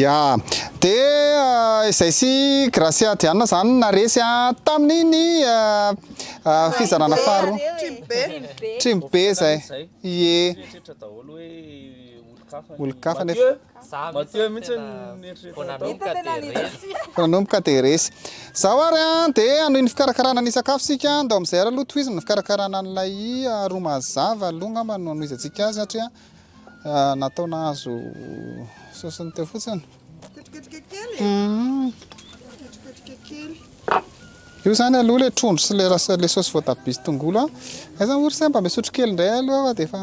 Ya. Dia izay sy Gracia Diana izany naresy tamin'iny fizarana faharoa. Trimbo be izay. Ie. Olon-kafa nefa. Mathieu mihitsy no nieritreritra tao. Vao nanomboka dia resy. Izao ary an, dia hanohy ny fikarakarana ny sakafo isika, ndao amin'izay ary aloha tohizina ny fikarakarana an'ilay ro mazava aloha angamba no hanohizantsika azy satria natao nahazo saosiny teo fotsiny. Ketriketrika kely e. Ketriketrika kely. Io izany aloha ilay trondro sy ilay saosy voatabia sy tongolo an. Aiza moa ry se mba misotro kely indray aloha fa dia efa.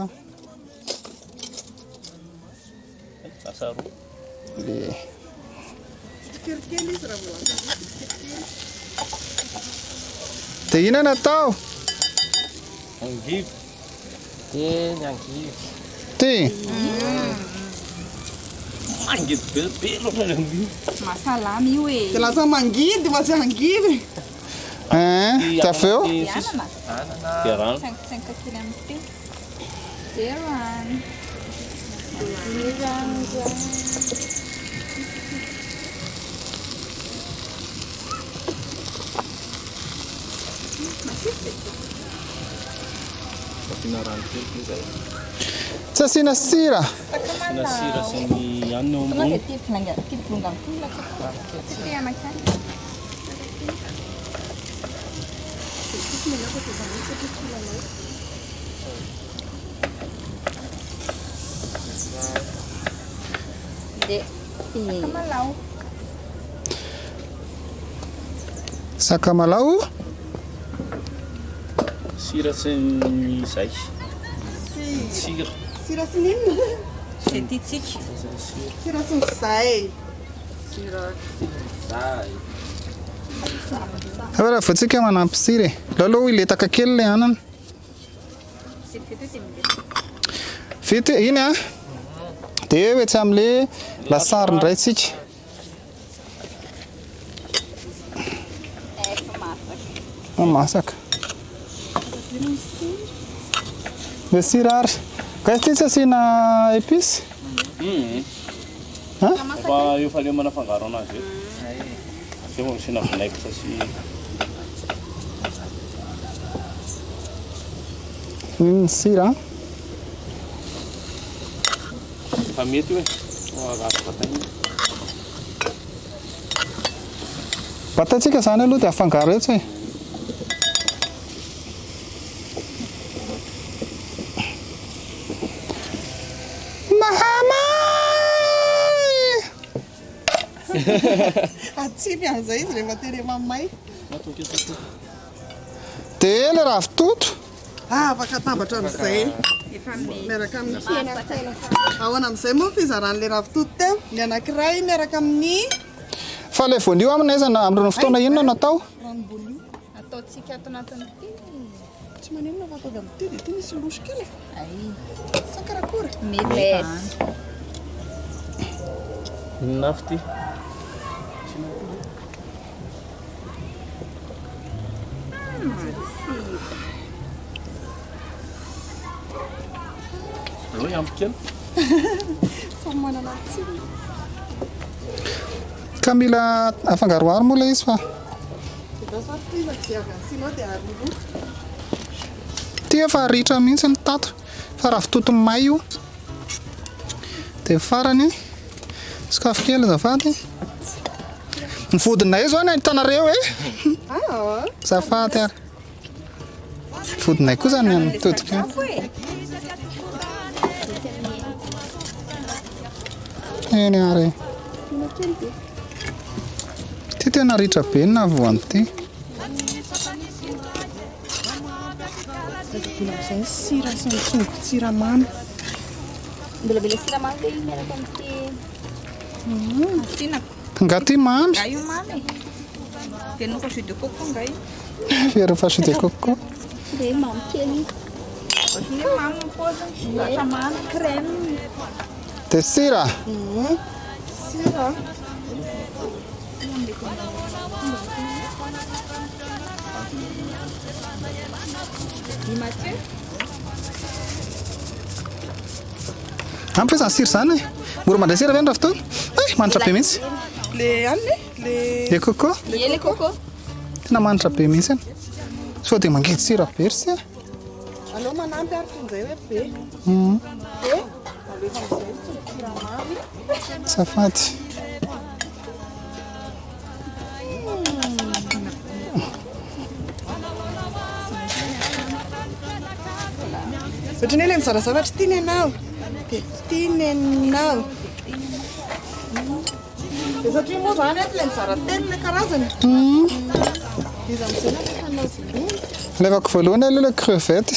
Lasa roa. Le. Kelikely izy raha vao lasa roa kelikely. Dia inona no atao? Angivy. Dia ny angivy. Ty. Mangidy be be loatra ny angivy. Mahasalama io e. Dia lasa mangidy fa tsy angivy. Hein, dia avy eo? Dia anana. Anana. Dia rano. Tsaingotsaingoka kely amin'ny fe. Dia rano. Dia rano rano. Asiana rano kely ve zay? Tsy asiana sira. Asiana sira sy ny hanina eo Tonga ambony. dia ity vilanga ity bolongany ity latsaka. Tsy te hamaky any. Dia sakamalaho. Sakamalaho. Sira sy ny zay. Sira. Sira sy ny inona? Izay tiantsika. Sira sy ny zay. Fa raha vao tsika manampy sira e. Aleo aloha hiletaka kely ilay anana. Vita iny an. Dia eo etsy amin'ilay lasary indray tsika. Masaka. Misy sira ary. Ka ity tsy asiana épice? Efa efa le manafangaro anazy eo. Avy eo asiana vinaigre sy Iny ny sira. Efa mety io e. Azo bataina. Bataintsika izany aloha dia afangaro etsy e. Mahamay! Atsipy an'izay izy rehefa tena efa may. Dia ilay ravitoto. Ah, afaka atambatra amin'izay. Miaraka amin'ny hena. Ahoana amin'izay moa ny fizaran'ilay ravitoto teo? Ny anankiray miaraka amin'ny. Fa ilay voanio aminy aiza na amin'ireo fotoana inona no atao? Ranom-boanio. Ataontsika ato anatin'ity. Tsy maninona fa ataovy amin'ity dia ity misy louche kely e. Sa karakory? Mety. Inona avy ity? Aleo hiampy kely. Samy manana ny tsirony. Ka mila afangaroharo moa ilay izy fa. Ty efa ritra mihitsy ny tato fa ravitoto may io. Dia farany sokafy kely azafady. Ny vodinay zao no hitanareo e. Azafady ary. Vodinay koa zany mitodika eo. Eny ary. Ty tena ritra be ny nahavoan'ity. Izay ny sira sy ny tsongo-tsiramamy. Mbola mila siramamy ve io miaraka amin'ity asiana? Nga ty mamy? Nga io mamy e. Velona fa jus de coco nga io. Fiero fa jus de coco. Dia mamy kely. Ohatran'ny hoe mamy ny paoziny. Lasa mamy crème. Dia sira? Sira. Ampy ve izany sira izany e? Mora mandray sira ve ny ravitoto? Hay! Manitra be mihitsy. Le anona e? Le. Le coco? Ie, le coco. Tena manitra be mihitsy. Sao dia mangidy sira be ry se? Aleo manampy ary toy izay hoe be. Dia alefa amin'izay ny siramamy. Azafady. Ohatran'ny hoe ilay mizara zavatra tiany ianao. Dia tiany ianao. Dia satria moa izany eto ilay mizara telo ilay karazany. Iza amin'izay no alefanao voalohany? Alefako voalohany aloha ilay crevette.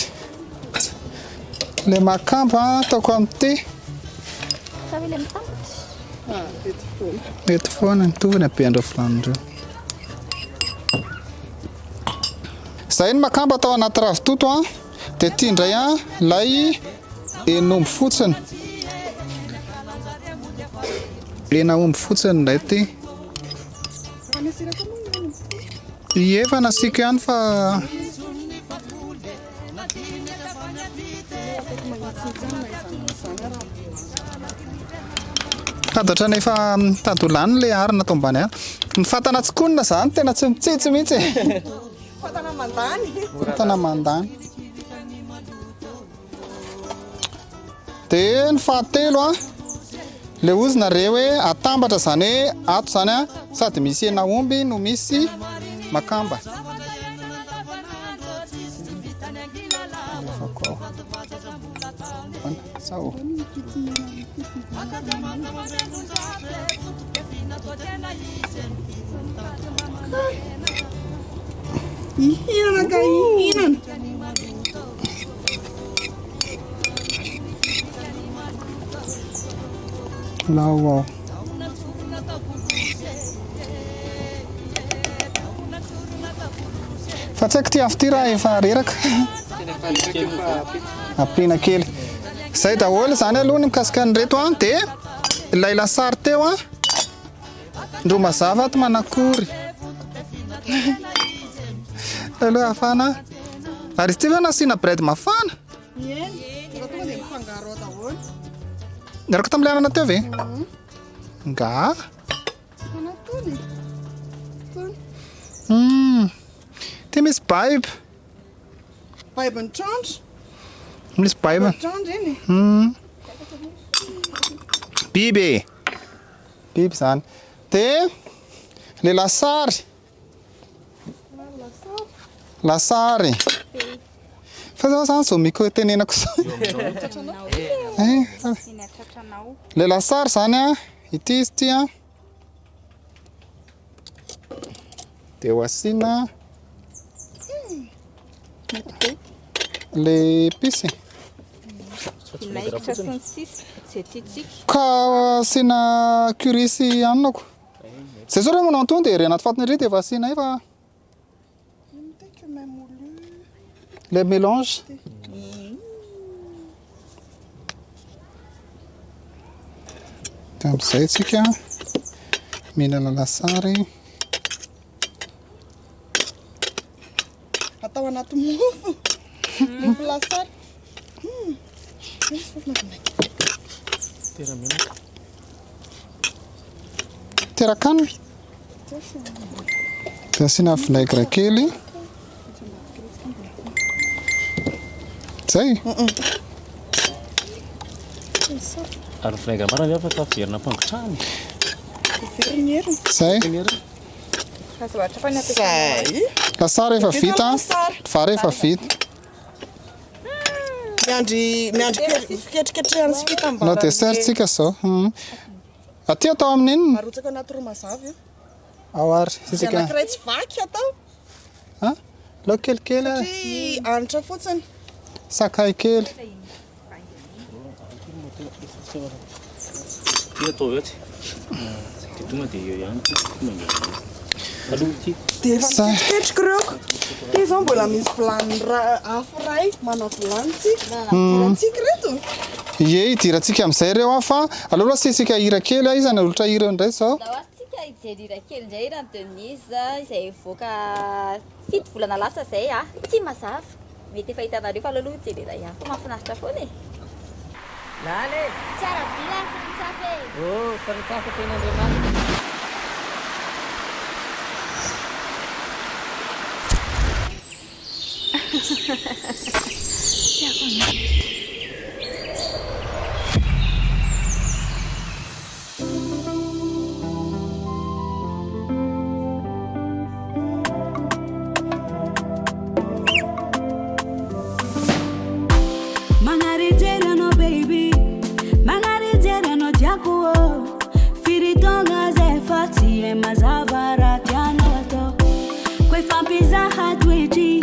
Ilay makamba ataoko amin'ity. Sa ve ilay mitambatra? Ah, mety foana. Mety foana, mitovy ny haben'ireo vilany ireo. Izay ny makamba atao anaty ravitoto an. Dia ity indray an, ilay hen'omby fotsiny. Hena omby fotsiny indray ity. Ie, efa nasiako ihany fa Tady ohatran'ny efa mitady ho lany ilay arina atao ambany any. Ny fatana tsikonina izany tena tsy mitsitsy mihitsy e. Fatana mandany. Fatana mandany. Dia ny fahatelo a, le ozy nareo hoe atambatra izany hoe ato izany a, sady misy hena omby no misy makamba. Alefako ao. Sao. Hihinana ka hihinana. Lao ao. Fa tsy haiko ity afo ity raha efa reraka. Ampiana kely. Zay daholo izany aloha ny mikasika an'ireto an, dia ilay lasary teo an, ndro mazava ato manakory. Aloha hafana. Ary izy ity ve nasiana bread mafana? Eny, raha tonga dia mifangaro ao daholo. Niaraka tamin'ilay anana teo ve? Nga? Manatody. Tony. Ty misy baib. Baibin'ny trondro. Misy baib. Trondro iny. Biby e. Biby zany. Dia le lasary. Lasary. Fa zao zany zao micro tenenako zao. Eh, le lasary zany a, ity izy ity a. Dia ho asiana le épice. Vinaigitra sy ny sisa izay tiantsika. Ka asiana curry sy anona ko. Zay zao rehefa manao an'itony dia ery anaty fatiny ery dia efa asiana efa le mélange. Dia amin'izay tsika mihinana lasary. Atao anaty mofo. Mofo lasary. Misy fofona vinaigre. Tera-menaka. Tera-kanina. Dia asiana vinaigre kely. Zay. Ary ny vinaigre marina ve afaka averina ampangotrahana? Zay. Zay. Lasary efa vita. Vary efa vita. Miandry miandry fiketriketrehana sy fitambarana. Hanao dessert tsika zao. Aty atao amin'ny inona? Arotsaka anaty ro mazava io. Ao ary. Izay anankiray tsy vaky atao. Ha? Laoka kelikely ary. Satria hanitra fotsiny. Sakay kely. Ty atao etsy. Dia tonga dia eo ihany ty. Tonga dia aloha ty. Dia efa miketriketrika ireo. Ty izao mbola misy vilany afo iray manao vilany tsika. Idirantsika ireto. Ie, idirantsika amin'izay ireo an, fa aleo aloha asiantsika hira kely an, iza no hanolotra hira eo indray izao? Andao ary tsika hijery hira kely indray, hiran'i Denise izay hivoaka fito volana lasa izay an, tsy mazava. Mety efa hitanareo fa aleo aloha jerena ihany fa mahafinaritra foana e. Lala e! Tsara be ilay fanitsafa e! Oh, fanitsafa tena Andriamanitra. Tiako anao. Magnarijery anao baby Magnarijery anao tiako ô Firy taogna zay fa tsy hay mazava raha tianao atao Ko ifampizaha toetry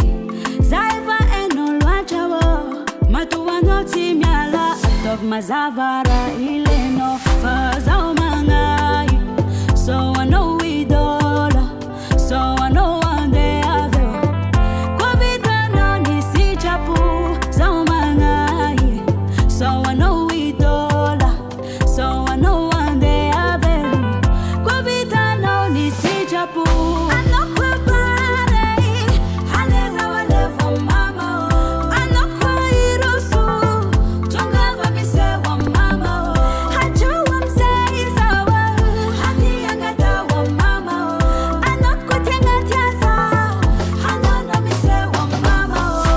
Za efa hainao loatra ô Matoa anao tsy miala Ataovy mazava raha ilainao Fa zaho magnahy Sao anao idole Sao anao andeha avy eo Koa vitanao ny sitrapo Zaho magnahy Sao anao idole Sao anao andeha avy eo Koa vitanao ny sitrapo Anao koa pare Aleza alefa mama ô Anao koa hiroso Tongava miseho mama ô Hatreo amizay izaho Avy angataho mama ô Anao koa tegna tia zaho Anao no miseho mama ô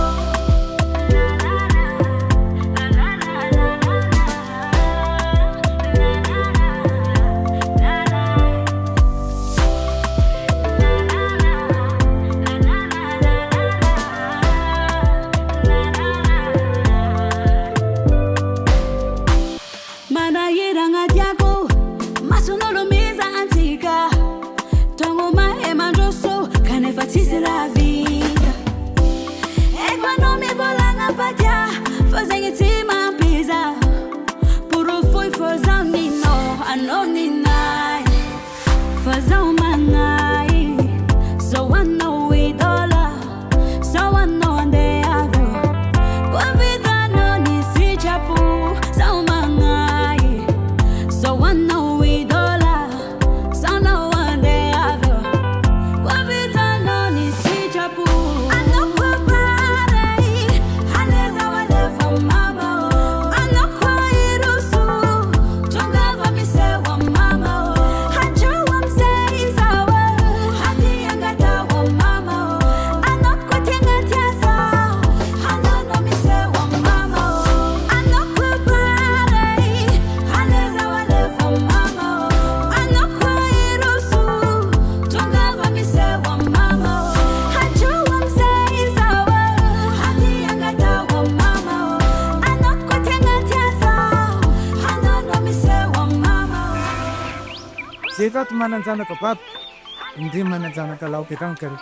Manahiragna tiako Mason'olo mizaha antsika Tongo mahay mandroso Kanefa tsisy raha vita Haiko anao mivolagna fa tia Fa zegny tsy mampiza Porofoy fô zaho ninao Anao ninahy Fa zaho magnahy Sao anao idole Sao anao andeha avy eo Koa vitanao ny sitrapo Zaho magnahy Sao anao idole Sao anao andeha avy eo Koa vitanao ny sitrapo Anao koa pare Aleza alefa mama ô Anao koa hiroso Tongava miseho mama ô Hatreo amizay izaho Avy angataho mama ô Anao koa tegna tia zaho Anao no miseho mama ô Anao koa pare Aleza alefa mama ô Anao koa hiroso Tongava miseho mama ô Hatreo amizay izaho Avy angataho mama ô Anao koa tegna tia zaho Anao no miseho mama ô Zay tato manan-janaka babo, ndre manan-janaka lahy bekany kare.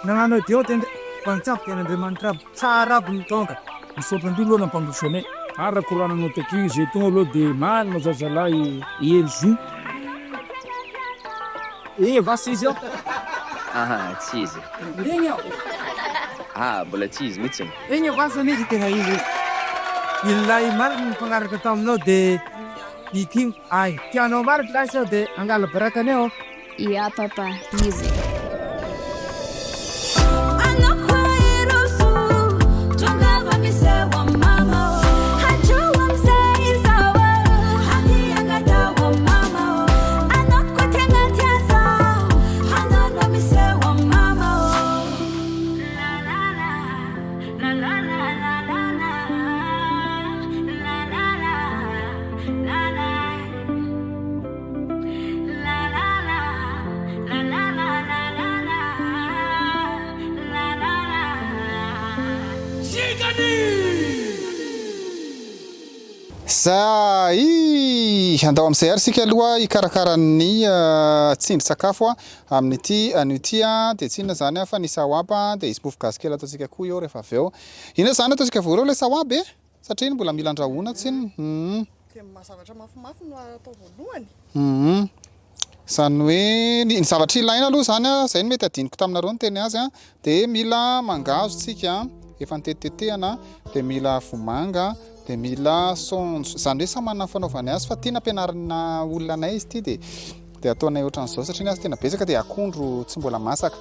Nagnano adio de ndre mpanjaka tena Andriamanitra aby, tsara aby ny tonga. Misaotra indrindra aloha nampandroso anay. Ary raha korananao taty izay tonga aloha dia manana zazalahy Herizo. Igny va sy izy eo? Aha, tsy izy. Igny eo. Ah, mbola tsy izy mihitsy. Igny va zany izy tena izy. Ilay marina nifagnaraka taminao de ity ay tianao marina lahy sao de angala baraka anay ô. Ya papa, izy. Anao koa hiroso Tongava miseho mama ô Hatreo amizay izaho Avy angataho mama ô Anao koa tegna tia zaho Anao no miseho mama ô La la la La la la la la la La la la la la La la la la la la la la la la la la. Zay! Andao amin'izay ary isika aloha hikarakara ny tsindrin-tsakafo amin'ity anio ity. Dia tsy inona izany fa ny sawaba, dia hisy mofo gasy kely ataontsika koa eo rehefa avy eo. Inona izany ataontsika voalohany ilay sawaba e? Satria iny mbola mila andrahoina tsinona. Hum. Dia ny zavatra mafimafy no atao voalohany. Hum. Izany hoe ny zavatra ilaina aloha izany an, izay no mety adinoko taminareo niteny azy an, dia mila mangahazo tsika efa nitetitetehana, dia mila vomanga, dia mila saonjo, izany hoe samy manana ny fanaovany azy fa ity nampianarina olona anay izy ity dia dia ataonay ohatran'izao satria ny azy tena betsaka dia akondro tsy mbola masaka.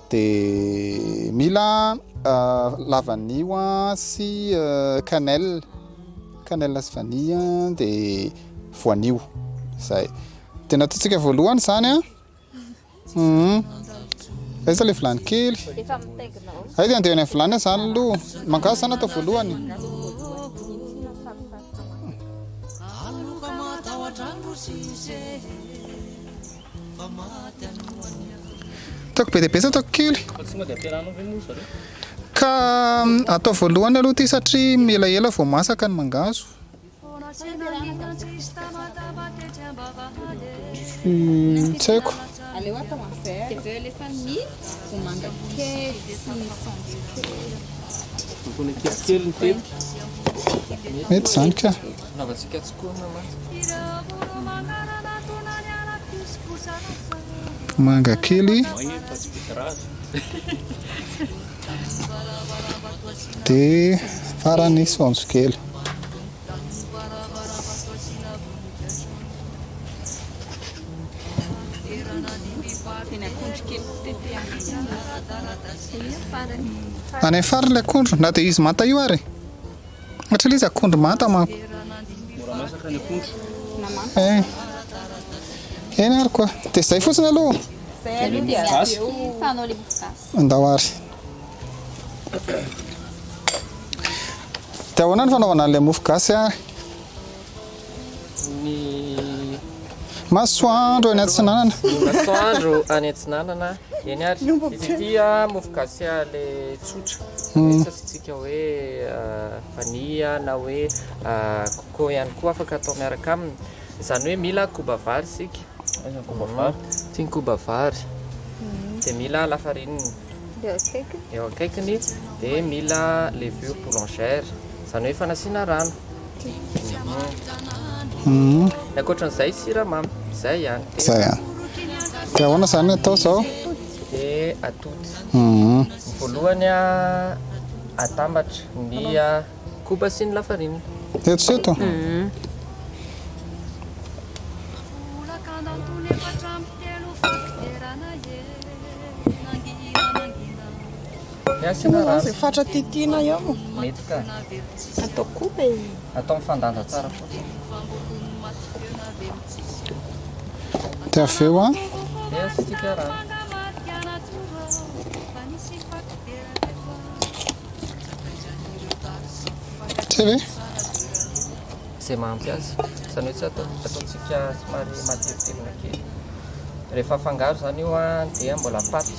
Dia mila lavanio sy cannelle. Cannelle sy vanille dia voanio. Izay. Dia nataontsika voalohany izany an. Hum. Aiza ilay vilany kely? Efa mitaingina ao. Aiza andeha any amin'ny vilany izany aloha. Mangahazo izany atao voalohany. Ataoko be dia be sa ataoko kely? Ka atao voalohany aloha ity satria elaela vao masaka ny mangahazo. Tsy haiko. Aleo atao amin'izay ary. Dia avy eo alefa ny vomanga kely sy ny saonjo kely. Ataony kelikely ny tetika. Mety izany ka. Anaovantsika tsikonina mantsy. Manga kely. Dia farany saonjo kely. Any amin'ny farany ilay akondro, na dia izy manta io ary. Satria ilay izy akondro manta manko. Mora masaka ny akondro. Eh. Eny ary koa. Dia izay fotsiny aloha. Izay aloha dia avy eo fanao ilay mofo gasy. Andao ary. Dia ahoana ny fanaovana an'ilay mofo gasy ary? Ny Masoandro any atsinanana. Ny masoandro any atsinanana. Eny ary. Izy ity mofo gasy le tsotra. Hoe tsy asiantsika hoe vanille na hoe coco ihany koa afaka atao miaraka aminy. Izany hoe mila koba vary isika. Aiza ny koba vary? Ity ny koba vary. Dia mila lafarinina. Eo akaikiny. Eo akaikiny. Dia mila levure boulangère. Izany hoe fanasiana rano. Ny ankoatran'izay siramamy. Izay ihany. Izay ihany. Dia ahoana izany atao izao? Dia atody. Ny voalohany atambatra ny koba sy ny lafarinina. Eto sy eto? Dia asiana rano. Izay fatra tiatiana eo. Mety ka. Atao koba e. Atao mifandanja tsara fotsiny. Dia avy eo an? Dia asiantsika rano. Tsy ve? Izay mahampy azy. Izany hoe tsy atao ataontsika somary matevitevina kely. Rehefa afangaro izany io an, dia mbola paty.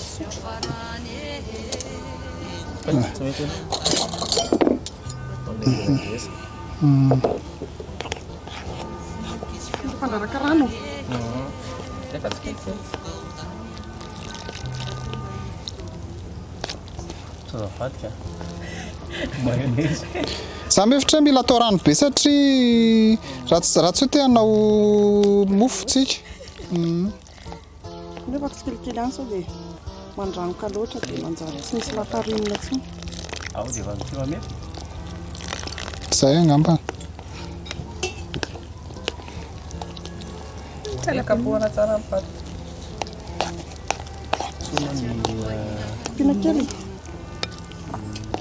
Fandraraka rano. Rehefa tsy kelikely. Azafady ka. Mayonnaise. Za mihevitra hoe mila atao rano be satria raha tsy raha tsy hoe te hanao mofo tsika. Nefa tsikelikely ihany sao dia mandranoka loatra dia manjary tsy misy lafarinina intsony. Ao dia efa miseho mety. Zay angamba. Dia kapohana tsara ny paty. Ampiana kely.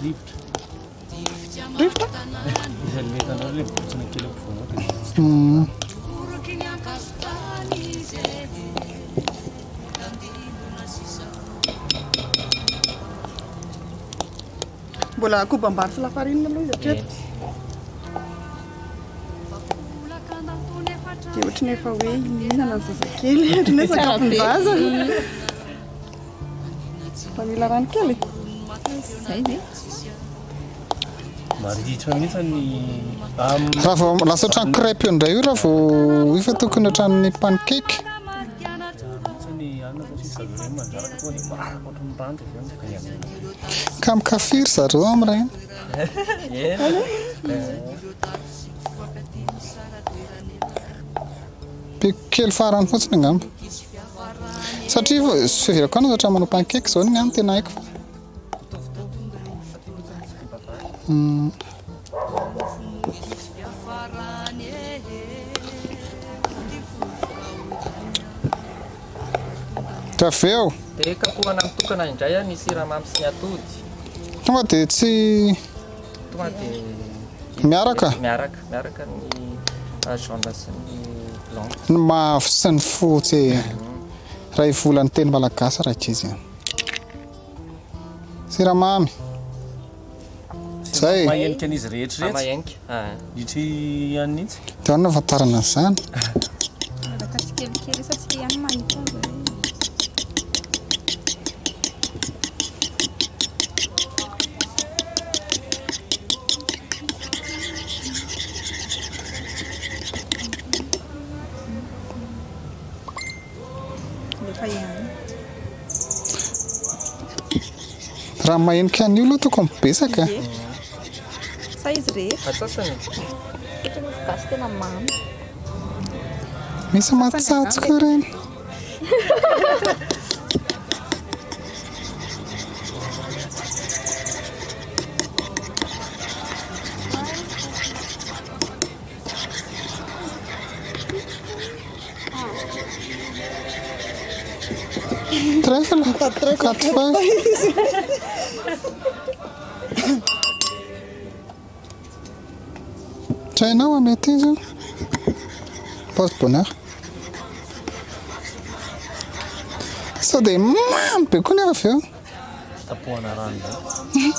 Rivotra. Rivotra? Izay mety anao ilay botsina kely ampovoanao dia. Mbola kobam-bary sy lafarinina aloha izy hatreto. Dia ohatry ny efa hoe hihinana ny zazakely, ohatry ny hoe sakafon-jaza. Mba mila rano kely e. Zay ve? Marihitra mihitsy ny Raha vao lasa ohatran'ny crêpe eo indray io raha vao efa tokony ohatran'ny pancake. Ka mikafiry zareo amin'ireny. Piko kely farany fotsiny angamba. Satria fiheverako an'azy ohatran'ny manao pancake izao ny ahy no tena haiko. Dia avy eo. Dia kapohana mitokana indray ny siramamy sy ny atody. Tonga dia tsy. Tonga dia. Miaraka? Miaraka, miaraka ny jaune sy ny blanc. Ny mavo sy ny fotsy e. Ray volan'ny teny malagasy rankizy a. Siramamy. Zay. Mahenika an'izy rehetra rehetra. Mahenika. Ity ihany mihitsy. Dia ahoana no ahafantarana an'izany? Araka tsikelikely isatsika ihany mahita azy hoe. Efa ihany. Raha mahenika an'io aloha tokony betsaka. Ie. Sa izy rehetra? Atsasany. Ohatra mofo gasy tena mamy. Misy matsatso koa ireny. Trèfle, quatre feuilles. Tsy hainao mety izy io. Porte bonheur. Sao dia mamy be koa nefa avy eo. Tapohana rano indray.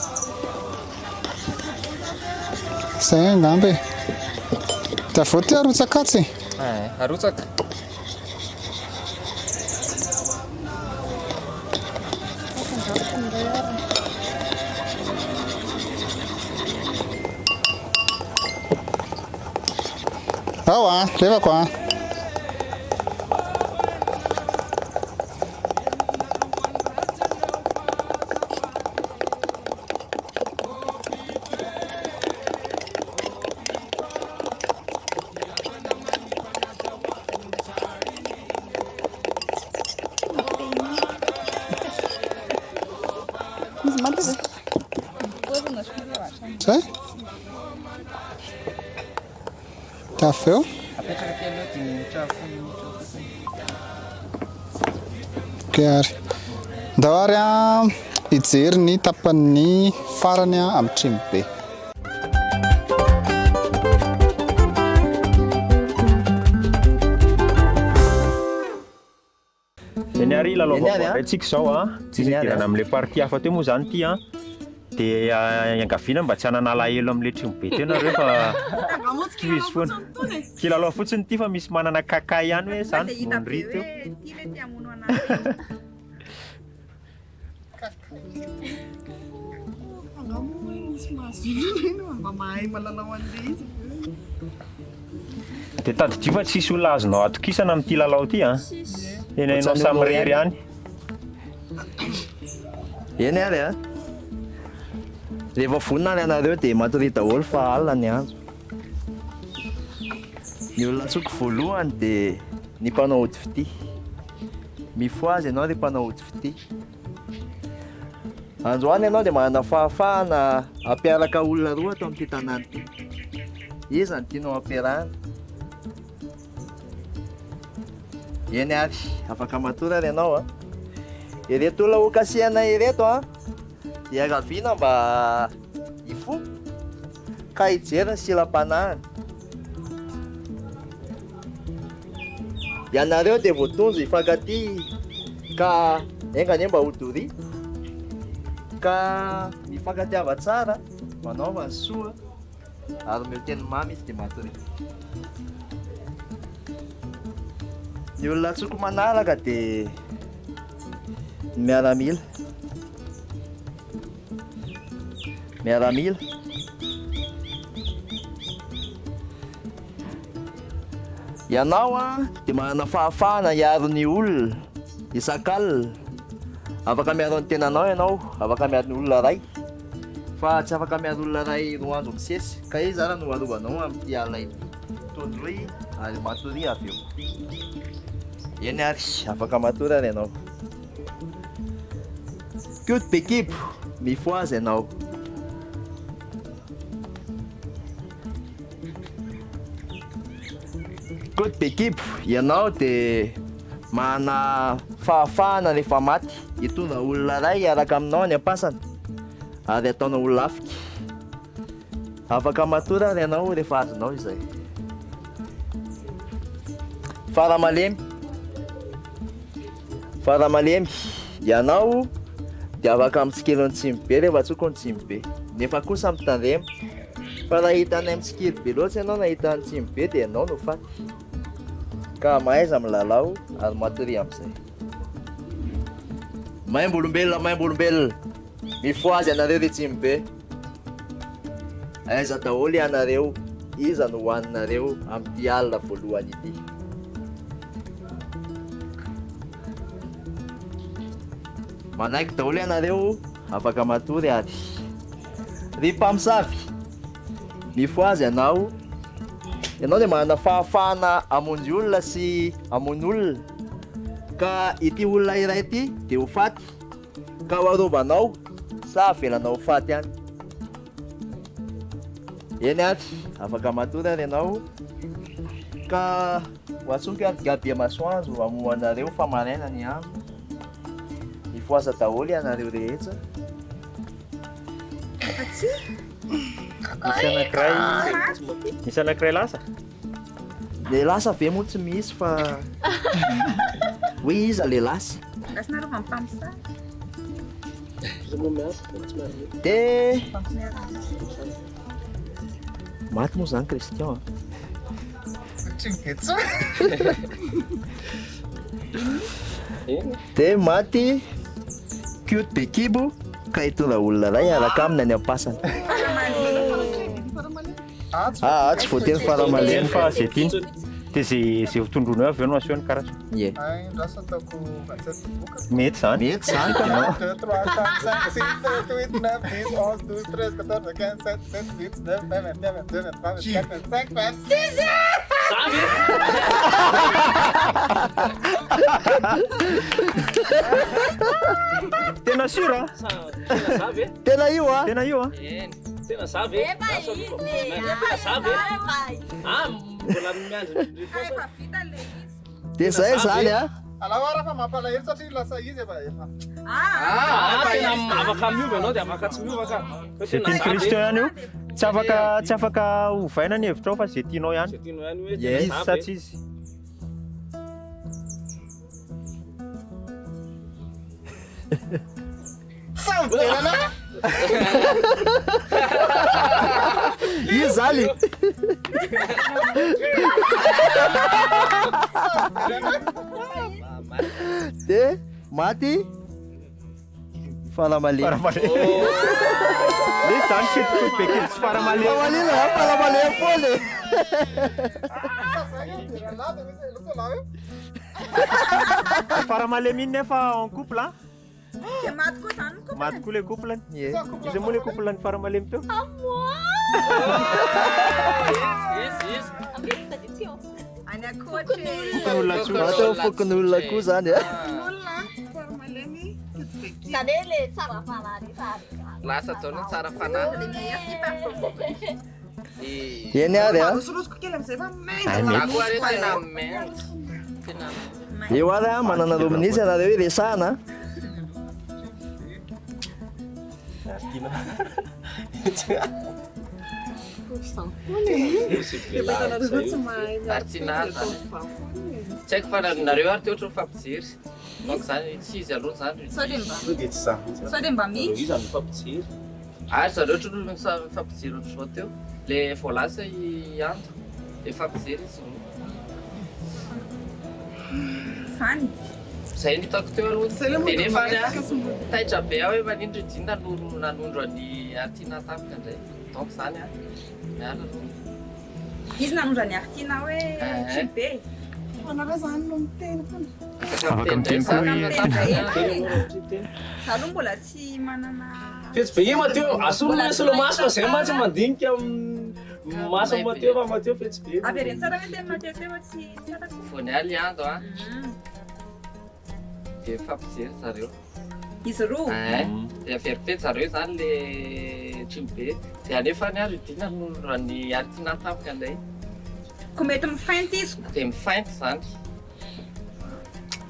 Zay angamba e. Dia avy eo ty arotsaka atsy e. Eh, arotsaka. Ao a, levako a. Zay? Dia avy eo? Apetraka kely aloha dimy minitra folo minitra fotsiny. Ok ary. Ndao ary an hijery ny tapany farany amin'ny trimobe. Eny ary lalao vaovao indray tsika izao an, tsisy idirana amin'ilay partie hafa teo moa izany ity an, dia iangaviana mba tsy hanana alahelo amin'ilay trimobe teo nareo fa tohizo foana. Kilalao fotsiny ity fa misy manana kaka ihany hoe izany vonoin-dry teo. Angaha moa hoe misy mahazo ireny mba mahay malalao an'ilay izy. Dia tadidio fa tsisy olona azonao atokisana amin'ity lalao ity an. Tena ianao samirery ihany. Eny ary a. Rehefa vonona ary ianareo dia matoria daholo fa alina ny andro. Ny olona antsoiko voalohany dia ny mpanao ody fitia. Mifohaza ianao ry mpanao ody fitia. Androany ianao dia manana fahafahana hampiaraka olona roa ato amin'ity tanàna ity. Iza no tianao hampiarahana? Eny ary, afaka matory ary ianao a. Ireto olona hokasihana ireto a, dia raviana mba hifoha ka hijery ny silam-panahiny. Ianareo dia voatondro hifankatia ka enga anie mba ho doria ka mifankatiava tsara, manaova ny soa ary omeo teny mamy izy dia matoria. Ny olona antsoiko manaraka dia ny miaramila. Miaramila. Ianao dia manana fahafahana hiaro ny olona isak'alina. Afaka miaro ny tenanao ianao, afaka miaro ny olona iray. Fa tsy afaka miaro olona iray roa andro misesy. Ka iza ary no arovanao amin'ity alina ity? Tondroy ary matoria avy eo. Eny ary, afaka matory ary ianao. Koto be kibo, mifohaza ianao. Koto be kibo, ianao dia manana fahafahana rehefa maty hitondra olona iray hiaraka aminao any am-pasana ary hataonao ho lafika. Afaka matory ary ianao rehefa azonao izay. Fara malemy. Fara malemy. Ianao dia afaka mitsikilo ny tsimobe rehefa tsoko ny tsimobe. Nefa kosa mitandrema fa raha hitanay mitsikilo be loatra ianao na hitan'ny tsimobe dia ianao no faty. Ka mahaiza milalao ary matoria amin'izay. Maimbo olombelona, maimbo olombelona. Mifohaza ianareo ry tsimobe. Aiza daholo ianareo? Iza no hohaninareo amin'ity alina voalohany ity? Manaiky daholo ianareo, afaka matory ary. Ry mpamosavy, mifohaza ianao. Ianao dia manana fahafahana hamonjy olona sy hamono olona. Ka ity olona iray ity dia ho faty. Ka ho arovanao sa avelanao ho faty any? Eny ary, afaka matory ary ianao. Ka ho antsoiko ary Gaby Masoandro hamoha anareo fa maraina ny andro. Mifohaza daholo ianareo rehetra. Misy anankiray misy anankiray lasa? Le lasa ve moa tsy misy fa hoe iza le lasa? Lasa nareo vao mpamosavy. De maty moa zany Christian a. De maty cute be kibo ka hitondra olona iray hiaraka aminy any am-pasana. Ah, tsy voatery faramalemy. Fa zay tiany. Dia zay zay ho tondroinao avy eo no aseho ny karatra. Ie. Andraso ataoko 27 boka. Mety zany. Mety zany. 1, 2, 3, 4, 5, 6, 7, 8, 9, 10, 11, 12, 13, 14, 15, 16, 17, 18, 19, 20, 21, 22, 23, 24, 25, 26! Tena sûr a? Tena za ve? Tena io a? Tena io a? Eny. Tena za ve? Efa izy e. Tena za ve? Ah, mbola miandry ny réponse. Efa vita le izy. Dia zay zany a. Alao ara fa mampalahelo satria lasa izy efa efa. Ah, tena afaka miova ianao dia afaka tsy miova ka. Zay tian'i Christian ihany io. Tsy afaka tsy afaka ovaina ny hevitrao fa zay tianao ihany. Zay tianao ihany hoe Izy sa tsy izy. Samy velana. Izy zany. Dia maty faramalemy. Faramalemy. Misy zany cute be kely sy faramalemy. Faramalemy a, faramalemy foana e. Faramalemy iny nefa en couple a. Dia maty koa zany ny couple. Maty koa le couple. Ie. Iza moa le couple ny faramalemy teo? Izy, izy. Any ankoatra e. Fokonolona tsotra. Atao fokonolona koa zany a. Fokonolona, faramalemy, cute be kibo. Zany hoe le tsara fanahy rehetra ary. Lasa ataony hoe tsara fanahy. Le meilleur qui part. Eny ary a. Rosorosoko kely amin'izay fa Ay, maina. mety. Za koa ary tena main. Tena Eo ary a, manana roa minitra ianareo hiresahana. Ary tsy nahazo zany. Tsy haiko fa nareo ary teo ohatry ny mifampijery. Donc zany tsy izy aloha zany. Sao dia mba Dia tsy za mihitsy. Sao dia mba misy. Iza no mifampijery? Ary zareo ohatry ny mifampijery ohatr'izao teo. Le vao lasa i Ando. Dia mifampijery izy roa. Zany. Zay no hitako teo aloha. Zay le Dia mody nefa any miresaka sy mody. taitra be aho hoe manino ry Dina no nanondro an'i Artina tampoka indray. Donc zany a, miala aloha. Izy nanondro an'i Artina hoe Eh. tsy be. Anareo zany no miteny foana. Afaka miteny koa i Za aloha mbola tsy manana. Fetsy be io Mateo, asolo ny solomaso fa zay mantsy mandinika amin'ny maso Mateo fa Mateo fetsy be. Avereno tsara hoe teny Mateo teo fa tsy tsy arako. Vao niala i Ando a, dia mifampijery zareo. Izy roa. Eh, dia averiko teny zareo zany le trimobe. Dia alefa ny ary Dina nanondro an'i Artina tampoka indray. Ko mety mifainty izy. Dia mifainty zany.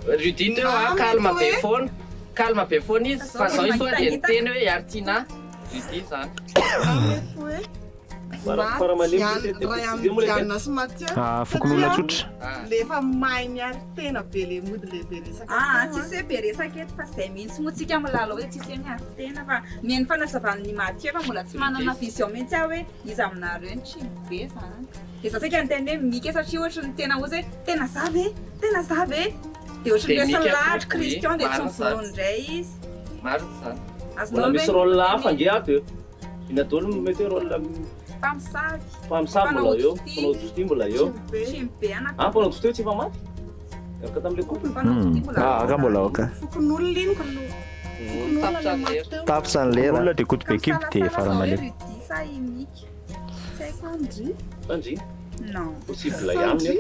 Rudy teo a, calme be foana. Calme be foana izy fa zao izy tonga dia niteny hoe i Artina. Rudy zany. Mety hoe Maty ray amin'i Diana sy Mathieu. Ah, fokonolona tsotra. Le efa mahay miaro tena be le mody le be resaka. Ah, tsisy hoe be resaka eto fa zay mihitsy moa tsika milalao hoe tsisy hoe miaro tena fa mihaino fanazavan'ny Mathieu fa mbola tsy manana vision mihitsy aho hoe iza aminareo no tsy be zany. Dia za saika niteny hoe Mika satria ohatry ny tena ozy hoe tena za ve? Tena za ve? Dia ohatry ny resy lahatra Christian dia tsy mivono indray izy. Marina izany. Mbola misy rôle hafa ange ato e. Inona daholo no mety hoe rôle Mpamosavy. Mpamosavy mbola eo, mpanao fitia mbola eo. Trimobe anankiray. Ah, mpanao fitia tsy efa maty? Niaraka tamin'ilay couple? Mpanao fitia mbola Ah, aka mbola ao ka. Fokonolona iny. Fokonolona le maty teo. Tapitra ny lera. Olona dia koto be kibo dia faramalemy. Rudy sa i Mika? Tsy haiko. Sandry. Sandry? Non. Possible ihany io.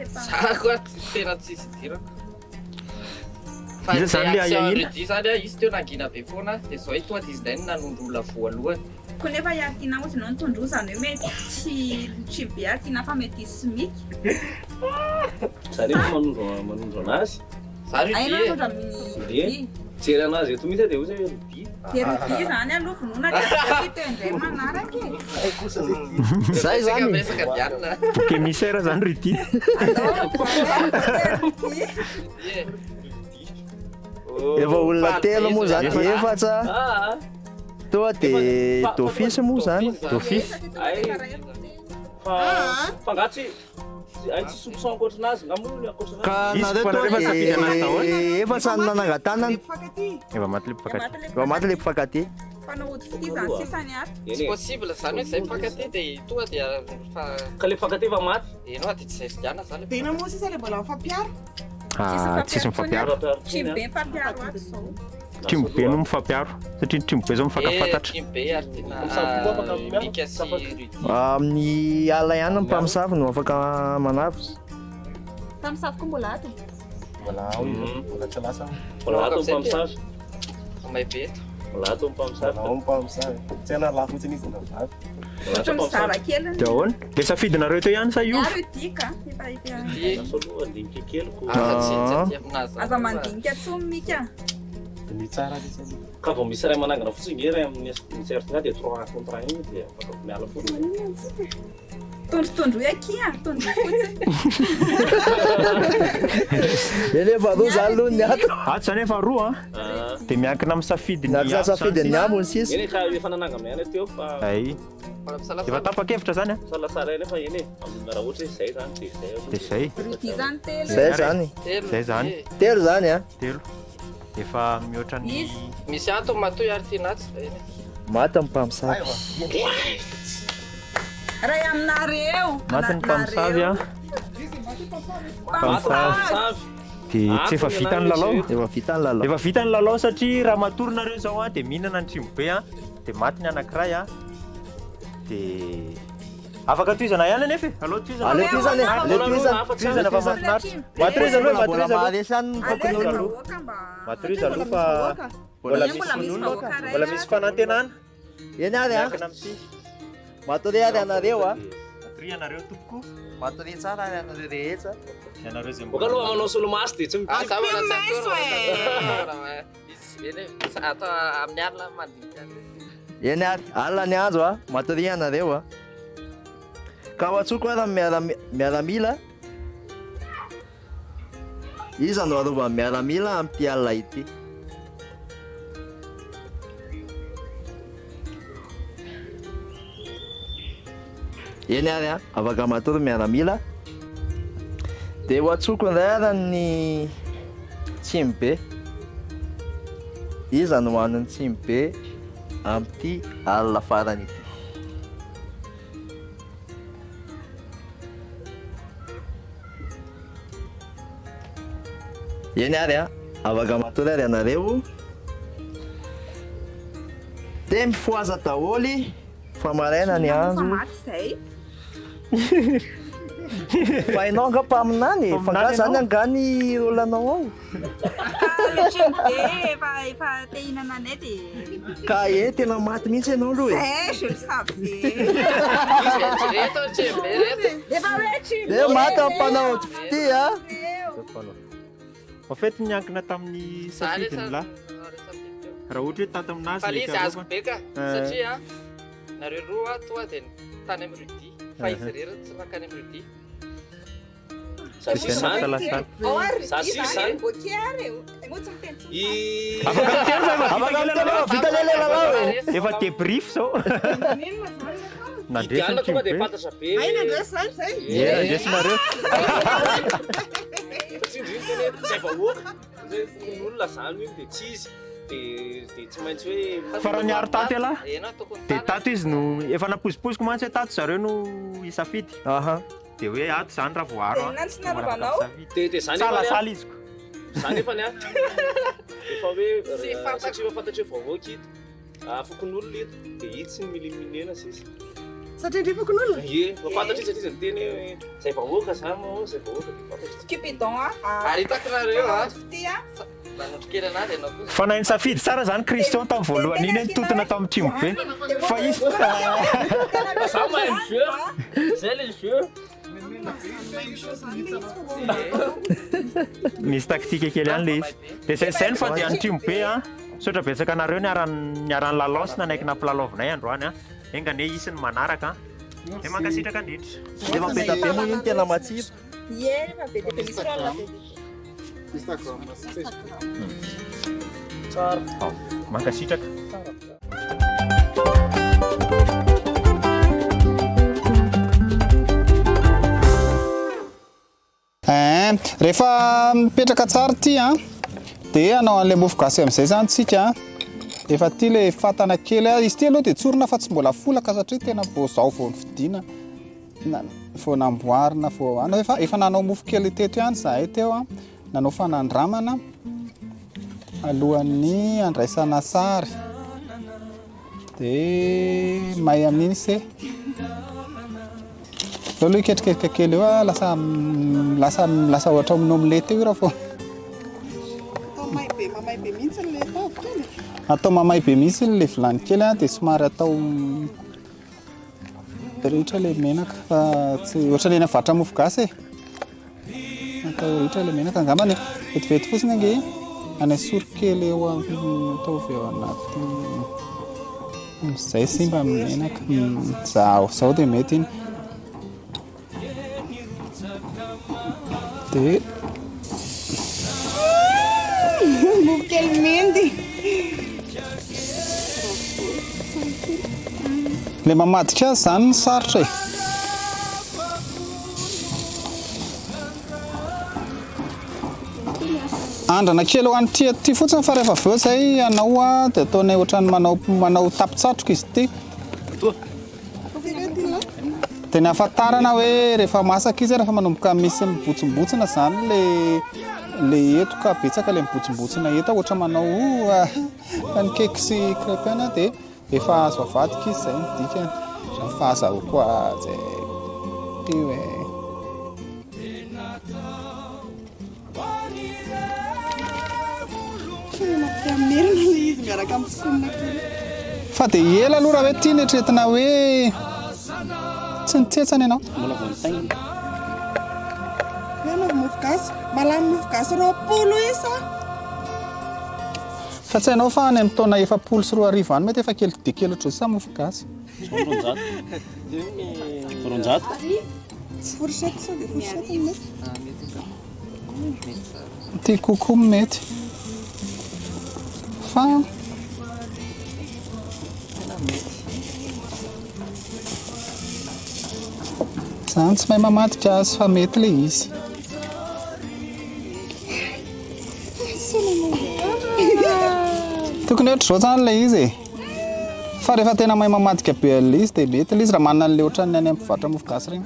Za koa tena tsisy idirako. Fa Iza zany le action ahiahiana? Rudy zany a, izy teo nangina be foana, dia zao i tonga dia izy indray no nanondro olona voalohany. Koa nefa i Artina ozy ianao nitondro izany hoe mety tsy tsy be Artina fa mety hisy mic. Za nefa manondro manondro anazy. Za Rudy Hay e. manondro amin'ny Rudy e. Mijery anazy eto mihitsy aho dia ozy hoe Rudy. Dia Rudy zany aloha vonoina dia avy eo teo indray manaraka e. Zay zany. Resaka Diana. Bouc émissaire zany Rudy. Efa olona telo moa zany, efatra. Toa dia d'office moa zany. D'office. Fa fa nga tsy ay tsy soupçon ankoatranazy nga moa ny ankoatranazy. Ka nareo toa dia efatra no nanangan-tanana. Efa maty le mpifankatia. Efa maty le mpifankatia. Mpanao ody fitia zany sisa ny ato. Tsy possible zany hoe zay mpifankatia dia tonga dia fa. Ka le mpifankatia efa maty. Enao dia tsy zay Diana zany. Dia inona moa sisa le mbola mifampiaro? Ah, tsisy mifampiaro. Trimo be mifampiaro ato zao. Trimo be no mifampiaro satria ny trimo be zao mifankafantatra. Trimo be ary tena Mika sy Rudy. Amin'ny alina ihany ny mpamosavy no afaka manavotra. Mpamosavy koa mbola ato. Mbola ao izy, mbola tsy lasa. Mbola ato ny mpamosavy. May be eto. Mbola ato ny mpamosavy. Mbola ao ny mpamosavy. Tsy hay na lahy fotsiny izy na vavy. Ohatra mizara kely ny. Dia ahoana? Le safidinareo teo ihany sa io? Ny ahy Rudy ka. Efa efa. Lasa aloha handinika kely ko. Aza mandinika tsony Mika. Ny tsara sisa aloha. Ka vao misy ray manangana fotsiny nge ray amin'ny certina dia 3 contre 1 iny dia afaka miala fotsiny. Tondrotondroy akia, tondroy fotsiny. Eny efa roa zany aloha ny ato. Ato zany efa roa an. Dia miankina amin'ny safidin'ny Miankina amin'ny safidin'ny abo ny sisa. Eny ka efa nanangana ihany teo fa. Ay. Efa tapa-kevitra zany an. Salasala ihany fa eny e. Raha ohatra hoe zay zany dia zay aloha. Dia zay. Rudy zany telo. Zay zany. Zay zany. Telo zany an. Telo. Efa mihoatra ny. Misy ato matoy ary tiana atsy. Maty ny mpamosavy. Ray aminareo. Maty ny mpamosavy an. Mpamosavy. Dia tsy efa vita ny lalao. Efa vita ny lalao. Efa vita ny lalao satria raha matory nareo izao an dia mihinana ny trimo be an. Dia maty ny anankiray an. Dia afaka tohizana ihany anefa e. Aleo tohizana. Aleo tohizana e. Aleo tohizana. Tohizana fa mahafinaritra. Matoriza aloha, Mbola matoriza aloha. maharesy ihany ny fokonolona. Matoriza aloha fa mbola misy mbola misy fanantenana. Eny ary an. Miankina amin'ity. Matoria ary ianareo an. Matoria ianareo tompoko. Matoria tsara ary ianareo rehetra. Ianareo izay Boka aloha manao solomaso dia tsy Ah, za mbola tsy Maso e. Izy eny e, atao amin'ny alina mandinika an'ilay. Eny ary, alina ny andro a, matoria ianareo a. Ka ho antsoiko ary ny miaramila. Iza no arovan'ny miaramila amin'ity alina ity? Eny ary a, afaka matory miaramila. Dia ho antsoiko indray ary ny tsimobe. Iza no hanin'ny tsimobe amin'ity alina farany ity? Eny ary a, afaka matory ary ianareo. Dia mifohaza daholo fa maraina ny andro. Maty izay. Fa ianao angaha mpaminany e? Fa angaha zany angaha ny rôle anao ao? Le trimobe efa efa te hihinana anay dia. Ka e, tena maty mihitsy ianao aloha e. Zay, je le savais. Reto trimobe reto. Efa hoe trimobe. Dia maty ny mpanao fitia a. En fait niankina tamin'ny safidiny lahy. Raha ohatra hoe tato aminazy Fa le le izy azoko be ka Eh. satria Nareo roa toa dia tany amin'ny Rudy fa izy irery tsy nankany amin'ny Rudy. Za sisa zany. Za sisa zany. Ok ary e. Moa tsy miteny tsony. Afaka miteny fa efa Afaka miteny fa vita le lalao e. Efa débrief zao. Nandresy Diana ny tonga dia Kimbe. fantatra be. Hay nandresy zany zay. Ie, nandresy nareo. Satria ndry tena hoe zay vahoaka. Zay fokonolona zany io dia tsy izy. Dia dia tsy maintsy hoe Fa raha niaro tato ialahy, Ianao tokony dia tato izy no efa napozipoiziko mantsy hoe tato zareo no hisafidy. Aha. Dia hoe ato zany raha voaaro Dia an. inona no tsy narovanao? Dia dia zany efa ny Salasala izy ko. Zany efa ny ahy. Efa hoe Tsy fantako. satria efa fantatra hoe vahoaka ito. Ah, fokonolona ito. Dia ito tsy milimilena sisa. Satria ndry fokonolona. Ie, efa fantatra izy satria izy niteny hoe zay vahoaka zany moa, zay vahoaka dia fantatra. Cupidon a. Ary hitako nareo a. Fitia. Nanondro kely anazy ianao kosa. Fa nahay nisafidy tsara zany Christian tamin'ny voalohany iny hoe nitontona tamin'ny trimo be. Fa izy Fa za mahay mi-jeu. Zay le jeu. Misy taktika kely ihany le izy. Dia zay zay no fandehan'ny trimo be an. Misaotra betsaka anareo niara-nilalao sy nanaiky nampilalaovinay androany an. Enga anie hisy ny manaraka an. Dia mankasitraka indrindra. Efa be dia be moa iny tena matsiro. Ie, efa be dia be misy rôle be dia be. Instagram sy Facebook. Tsara. Mankasitraka. Eeh, rehefa mipetraka tsara ity an, dia hanao an'ilay mofo gasy amin'izay izany tsika an. Efa ity ilay fatana kely, izy ity aloha dia tsorina fa tsy mbola folaka satria tena vao izao vao novidiana, vao namboarina vao an, efa efa nanao mofo kely teto ihany izahay teo an, nanao fanandramana alohan'ny handraisana sary. Dia may amin'iny se. Zao aloha hiketriketrika kely eo ah, lasa lasa lasa ohatra amin'ny omelette io raha vao. Atao may be mamay be mihitsy le tavy kely. Atao mamay be mihitsy le vilany kely ah, dia somary atao ritra le menaka fa tsy ohatra le navatra mofo gasy e. Atao ritra le menaka angambany vetivety fotsiny ange anesory kely eo amin'ny ataovy eo anaty amin'izay simba amin'ny menaka. Zao zao dia mety iny. Dia Mofo kely mendy. Le mamadika azy zany no sarotra e. Andrana kely ho an'ity ato ity fotsiny fa rehefa avy eo zay hanao a dia ataonay ohatran'ny manao manao tapitsatroka izy ity. Dia ny ahafantarana hoe rehefa masaka izy rehefa manomboka misy mibotsimbotsina zany le le eto ka betsaka le mibotsimbotsina eto ohatra manao pancake sy crêpe ihany dia efa azo avadika izy zay ny dikany. Zany fahazahoako azy e. Ty hoe. Mampite-hamerina ilay izy miaraka amin'ny tsikonina kely. Fa dia ela aloha raha hoe tiana eritreretina hoe tsy nitsetsana ianao. Mbola vao nitaingina. Hoe anaovy mofo gasy. Malamy mofo gasy 20 isa. Fa tsy hainao fa any amin'ny taona 2040 any mety efa kely dia kely ohatr'izao sa mofo gasy. 200. 200. Fourchette sao dia fourchette no mety. Ity kokoa mety. Fa Zany tsy mahay mamadika azy fa mety le izy. Tokony ohatr'izao zany le izy e. Fa rehefa tena mahay mamadika be an'ilay izy dia mety ilay izy raha manana an'ilay ohatran'ny any amin'ny mpivarotra mofo gasy ireny.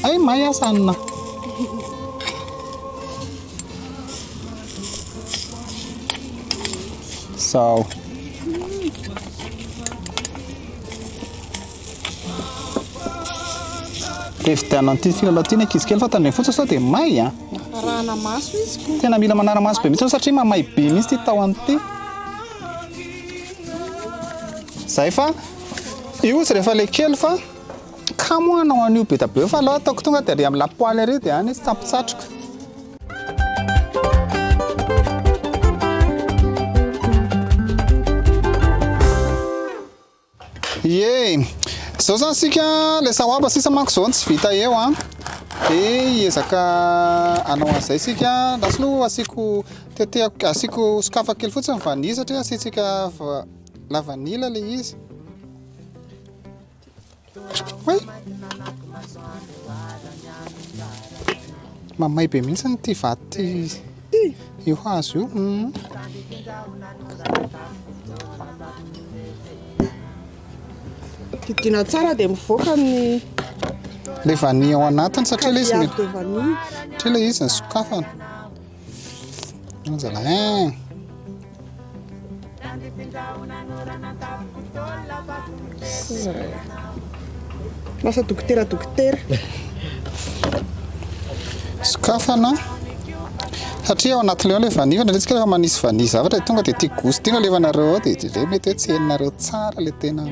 Ay, may asanina. Zao. Dia vidianao an'ity filalao ity ny ankizy kely fa tandremo fotsiny sao dia may a. Arahana maso izy ko. Tena mila manara-maso be mihitsy satria mamay be mihitsy ity tahony ity. Zay fa io izy rehefa le kely fa kamo hanao an'io be da be fa aleo ataoko tonga dia ary amin'ny lapoaly ary dia any izy tsampotsatroka. Ie, zao zany sika le sawaba sisa manko zao no tsy vita eo an. De hiezaka hanao an'izay sika. Lasa aloha asiako tetehako asiako sokafako kely fotsiny vanille satria asiantsika lavanila le izy. Oay! Mamay be mihitsy ity vato ity io hazo io. Didiana tsara dia mivoaka ny Le vanille ao anatiny satria le izy caviar de vanille. Satria le izy nisokafana. Zalahy. Lasa dokotera dokotera. Sokafana. Satria ao anatin'ilay ao ilay vanille, fa indraindray tsika rehefa manisy vanille zavatra dia tonga dia ity goût ity no alefanareo ao dia indraindray mety hoe tsy henonareo tsara ilay tena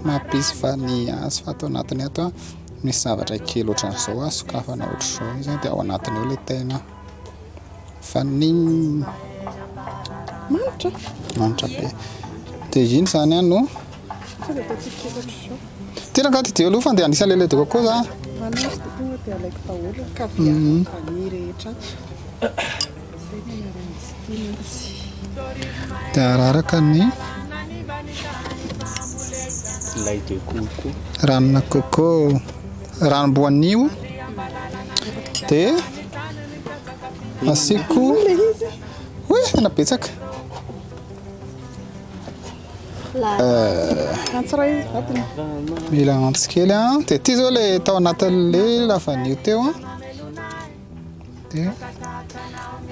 mampisy vanille azy fa ato anatiny ato an, misy zavatra kely ohatran'izao an, sokafana ohatr'izao izy an, dia ao anatiny ao ilay tena Vanille. Manitra. Manitra be. Dia iny izany an no. Sao dia ataontsika kely ohatr'izao. Ty rangahy didio aloha fa andeha hanisa le lait de coco za. Vanille dia tonga dia alaiko daholo ny caviar vanille rehetra ato. Izay no anaran'izy ity mantsy. Dia araraka ny Lait de coco. Ranona coco. Ranom-boanio. Dia asiako Oy, tena betsaka. Mila antsy kely an. Dia ity zao ilay tao anatin'ilay lavanio teo an. Dia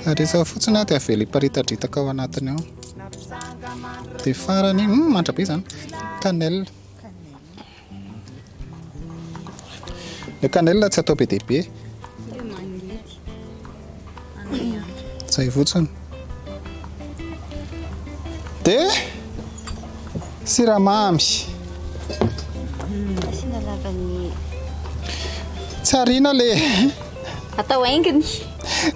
aretsaka fotsiny an, dia avela hiparitadritaka ao anatiny ao. Dia farany, manitra be izany. Cannelle. Le cannelle tsy atao be dia be. Zay fotsiny. Dia siramamy. Asiana lavanille. Tsy ariana le. Atao haingony.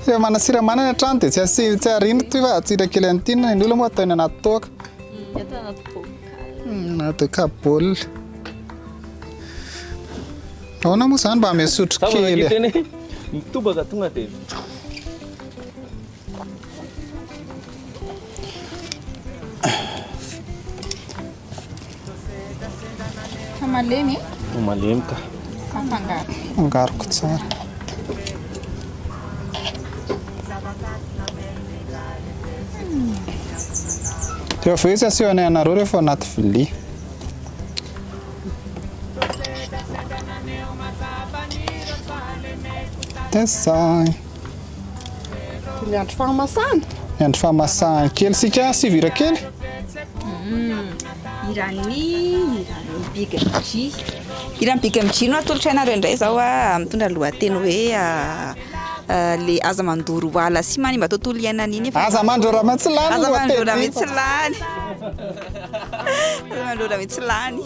Rehefa manana siramamy any an-trano dia tsy asi- tsy ariana ity fa atsira kely an'ity ny olona moa ataony anaty toaka. Atao anaty bocal. Anaty kabôl. Ahoana moa izany mba misotro kely e? Mitobaka tonga dia. Fa malemy e? Malemy ka. Afangaro. Angaroko tsara. Dia avy eo izy asehonay anareo rehefa ao anaty vilia. Dia zay. Miandry fahamasahana. Miandry fahamasahana kely sika, sivira kely. Hiran'ny hiran'ny Big MJ. Hiran'ny Big MJ no atolotra anareo indray izao a, mitondra lohateny hoe le aza mandoro ala sy manimba tontolo iainana iny efa Aza mandrora mihitsy lany Aza mandrora lohateny. mihitsy lany. Aza mandrora mihitsy lany.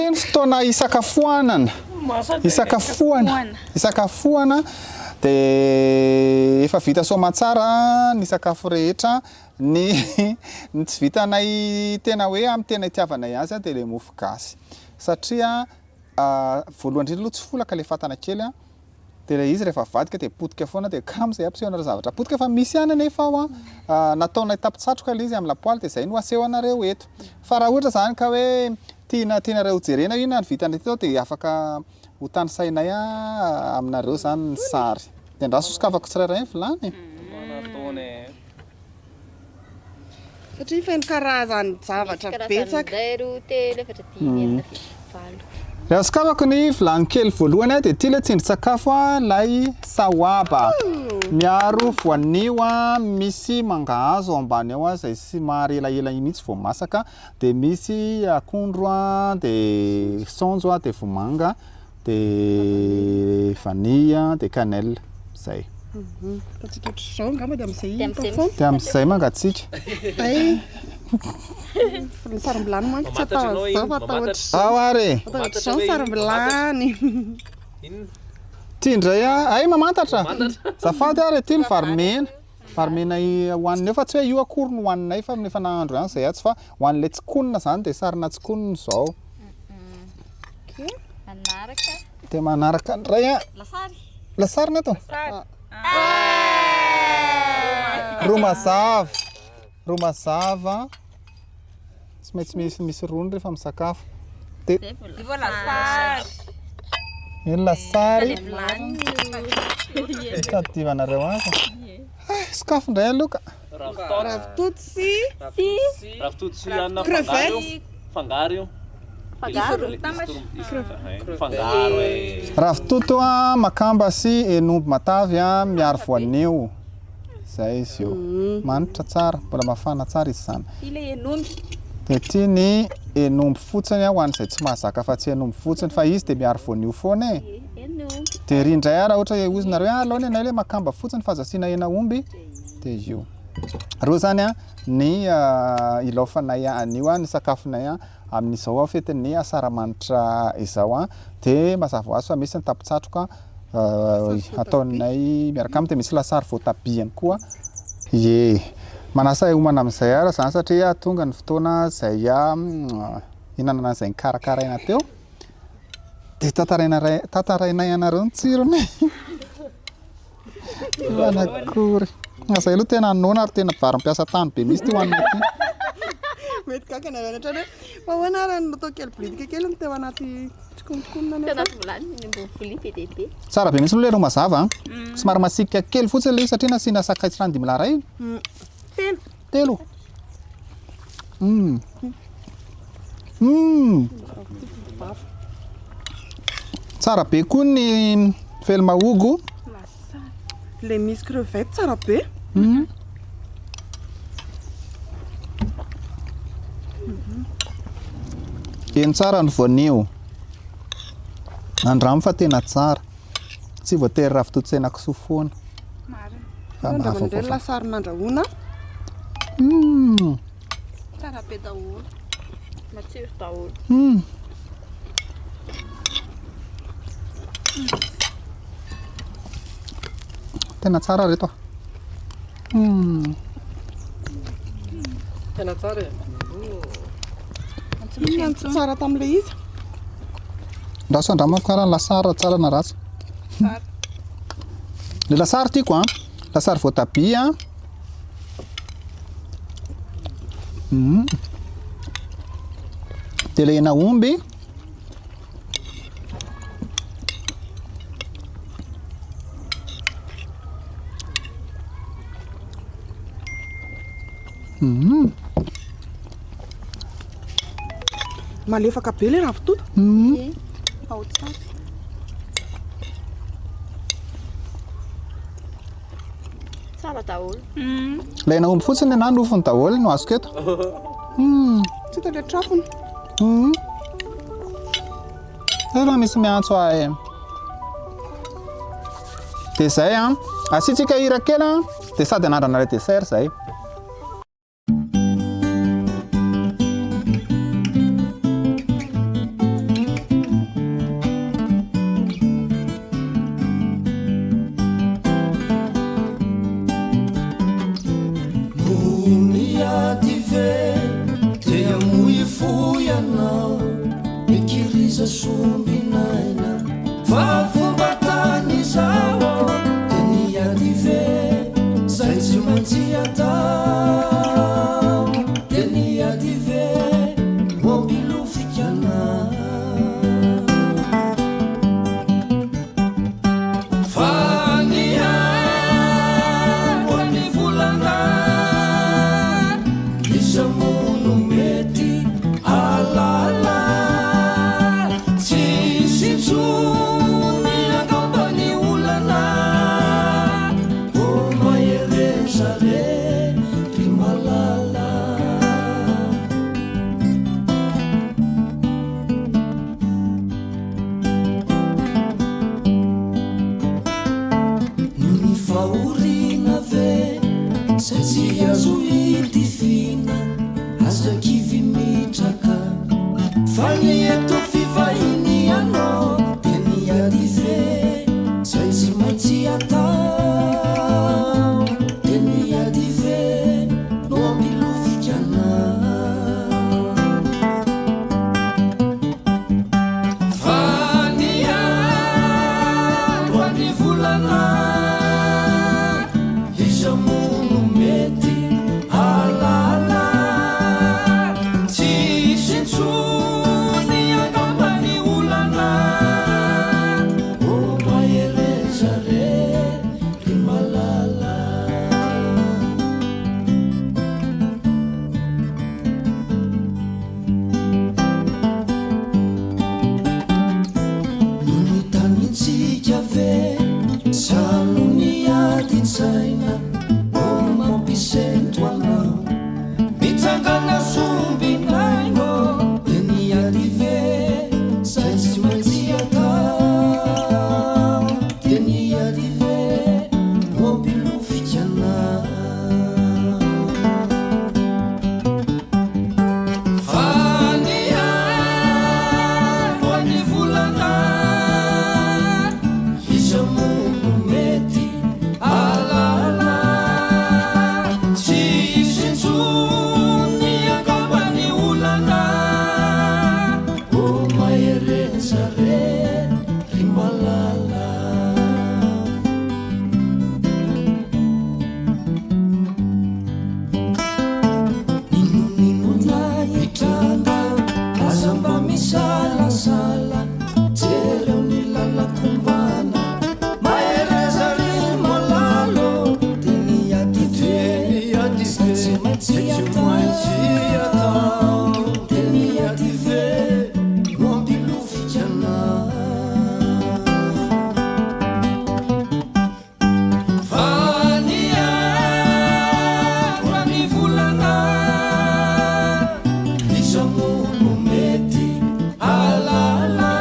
ity ny fotoana hisakafoanana, hisakafoana, hisakafoana dia efa vita soamantsara ny sakafo rehetra, ny ny tsy vitanay tena hoe amin'ny tena itiavanay azy dia ilay mofo gasy satria voalohany indrindra aloha tsy folaka ilay fatana kely an, Dia ilay izy rehefa avadika dia potika foana dia kamo izay hampiseho anareo zavatra potika fa misy ihany anefa ao an, nataonay tapitsatroka ilay izy amin'ny lapoaly dia izay no aseho anareo eto. Fa raha ohatra izany ka hoe tiana tianareo hojerena hoe inona no vitanay teto dia afaka ho tanisainay aminareo izany ny sary. Dia andraso sokafako tsirairay ny vilany e. Satria feno karazany zavatra betsaka. Iray, roa, telo, efatra, dimy, enina, fito, valo. Raha sokafako ny vilany kely voalohany dia ity ilay tsindrin-tsakafo ilay sahoaba miaro voanio misy mangahazo ao ambany ao izay somary elaela mihitsy vao masaka dia misy akondro dia saonjo dia vomanga Dia vanille dia cannelle, zay. Ataontsika ohatr'izao angamba dia amin'izay hita foana. Dia amin'izay mangatsiaka. Hay. Ny sarom-bilany manko tsy atao an'izao fa atao ohatr'izao. Ao ary e. Atao ohatr'izao ny sarom-bilany. Ity indray a, hay mamantatra. Azafady ary ity ny vary mena. Vary mena hohaninay fa tsy hoe io akory no hohaninay fa efa nahandro ihany izay atsy fa ho an'ilay tsikonina izany dia sarina tsikonina izao. Manaraka. Dia manaraka indray a. Lasary. Lasary ny ato? Lasary. Ro mazava. Ro mazava. Tsy maintsy misy misy rony rehefa misakafo. Dia Io lasary. Io lasary. Itadivanareo azy. Hay, sokafo indray aloha ka. Ravitoto sy Ravitoto sy anona fangaro io. Fangaro io. Fangaro. Fangaro e. Ravitoto makamba sy hen'omby matavy miaro voanio. Zay izy io. Manitra tsara, mbola mafana tsara izy izany. Ity ilay hen'omby. Dia ity ny hen'omby fotsiny ho an'izay tsy mahazaka afa-tsy hen'omby fotsiny fa izy dia miaro voanio foana e. Dia ery indray raha ohatra hoe hozy nareo hoe alao ny anay ilay makamba fotsiny fa aza asiana hena omby dia io. Ireo izany ny ilaofanay anio, ny sakafonay amin'izao fetin'ny asaramanitra izao. Dia mazava ho azy fa misy ny tapitsatroka ataonay miaraka aminy dia misy lasary voatabia ihany koa. Ie, manasa hiomana amin'izay ary izany satria tonga ny fotoana izay hihinanana an'izay nokarakaraina teo. Dia tantaraina tantarainay anareo ny tsirony. Manakory. Izay aloha tena noana ary tena vary mpiasa tany be mihitsy ity hohanina ity. Mety gaga nareo any an-trano hoe fa ahoana ary no natao kely bilitika kely ny teo anaty tsikononkonona Teo nefa. anaty vilany ny ambony vilia be dia be. Tsara be mihitsy aloha ilay ro mazava an. Somary masiaka kely fotsiny ilay izy satria nasiana sakay tsy rano dimilahy iray. Telo. Telo. Mm. Mm. Tsara be koa ny felmahogo. Le misy crevette tsara be. Mm. Eny tsara ny voanio. Andramo fa tena tsara. Tsy voatery ravitoto henakisoa foana. Marina. Fa Andramo mba indray vaovao. lasary nandrahoina. Mm. Tsara be daholo. Matsiro daholo. Mm. Tena tsara reto a. Mm. Tena tsara e. Inona no tsy tsara tamin'ilay izy? Andraso andramako kara ny lasary raha tsara na ratsy. Ny lasary tiako an. Lasary voatabia an. Mm. Dia ilay hena omby. Mm. Malefaka be ilay ravitoto. Mm. Ao tsara. Tsara daholo. Ilay hena omby fotsiny na nofony daholo no azoko eto. Mm. Tsy hita ilay trafony. Mm. Ela misy miantso ahy. Dia izay an. Asiantsika hira kely an. Dia sady anandrana ilay dessert izay. Fa ny eto fivahinianao dia ny ady ve zay tsy maintsy atao Dia ny ady ve no hampilofika anao Fa ny andro any volana Iza moa no mety hahalala Tsy hisy intsony angamba ny olana Ô mahereza re ry malala Noho ny tanintsika ve sa noho ny adin-tsaina Ô mampisento anao Mitsangana sombinaina Dia ny ady ve zay tsy maintsy atao Dia ny ady ve no hampilofika anao Fa ny andro any volana Iza moa no mety hahalala Tsy hisy intsony angamba ny olana Ô mahereza re ry malala N'inon'inona hitranga, aza mba misalasala, jereo ny lalan-kombana. Mahereza ry malala ô, dia ny ady ve izay tsy maintsy atao, dia ny ady ve no hampilofika anao. Fa ny andro any volana Iza moa no mety hahalala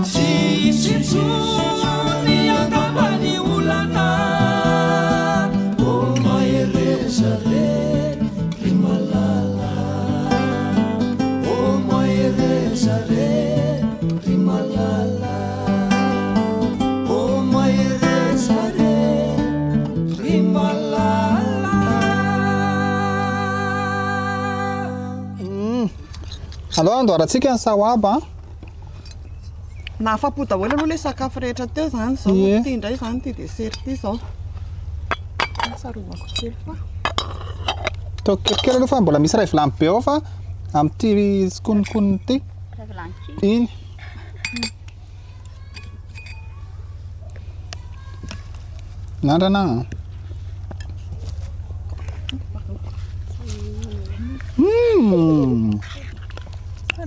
Tsy hisy intsony angamba ny olana Ô mahereza re ry malala Ô mahereza re ry malala Oh mahereza re ry malala. Aleo andoarantsika ny sawaba a. Nahafapo daholo aloha ilay sakafo rehetra teo izany izao. Ie. Ity indray izany ity dessert ity izao. Tsarovako kely fa. Ataoko kelikely aloha fa mbola misy iray vilany be ao fa amin'ity tsikononkonony ity. Iray vilany kely. Iny. Nandrana an. Mmh.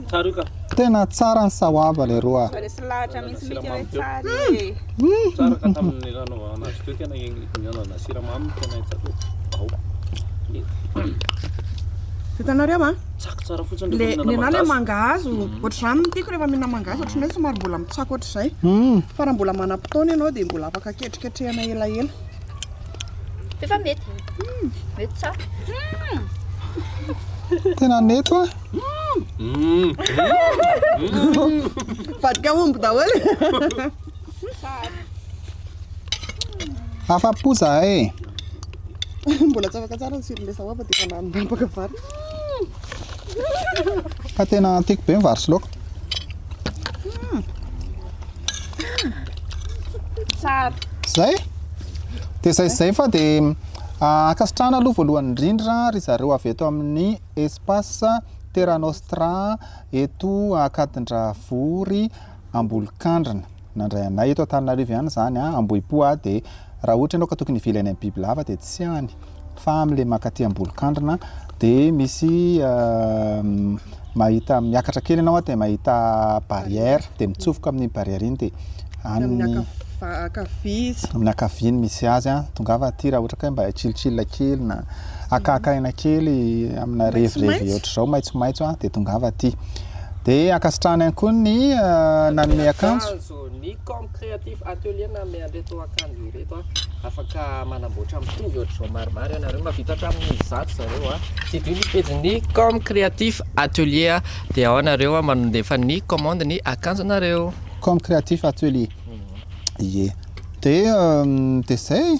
Tsara io ka. Tena tsara ny sawaba leroa. Resy lahatra mihitsy mika hoe tsara e. Tsara ka tamin'ny nanaovana azy teo tena nanaovana siramamy tena tsara. Ao. Hitanareo an? Tsako tsara fotsiny Le rehefa ny mihinana anah le mangahazo. mangahazo ohatr'izany no tiako rehefa mihinana mangahazo ohatran'ny hoe somary mbola mitsako ohatr'izay. Fa raha mbola manam-potoana ianao dia mbola afaka ketriketrehana elaela. Efa mety. Mety tsara. Tena nety hoa. Vadika omby daholo. Afa-po zahay e. Mbola tsy afaka tsara ny tsiron'ilay sahoaba dia efa nanapaka vary. Fa tena tiako be ny vary sy laoka. Tsara. Zay? Dia zay zay fa dia ankasitrahana aloha voalohany indrindra ry zareo avy eto amin'ny Espace Terra Nostra eto Ankadindravory Ambolokandrina. Nandray anay eto Antananarivo ihany izany an, Ambohipo a, dia raha ohatra ianao ka tokony hivily any amin'ny bibilava dia tsy any fa amin'ilay mankaty Ambolokandrina dia misy mahita miakatra kely ianao dia mahita barrière dia mitsofoka amin'iny barrière iny dia any Amin'ny ankavia izy. Amin'ny ankavia no misy azy an, tongava aty raha ohatra ka hoe mba hi-chill-chill kely na hakahaka aina kely amina revirevy ohatr'izao maitsomaitso an, dia tongava aty. Dia ankasitrahana ihany koa ny nanome akanjo. Akanjo, ny pejin'ny Com Creative Atelier nanome an'ireto akanjo ireto a. Afaka manamboatra mitovy ohatr'izao maromaro ianareo, mahavita hatramin'ny 100 zareo a. Tsidiho ny pejin'ny Com Creative Atelier dia ao nareo mandefa ny commande ny akanjonareo. Com Creative Atelier. Ie. Dia dia zay.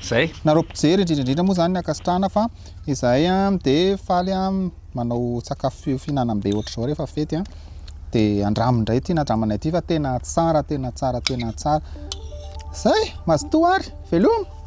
Zay. Nareo mpijery indrindra indrindra moa zany ny ankasitrahana fa izahay dia faly manao sakafo fihinanam-be ohatr'izao rehefa fety an. Dia andramo indray ity nandramanay ity fa tena tsara tena tsara tena tsara. Zay, mazotoa ary, veloma.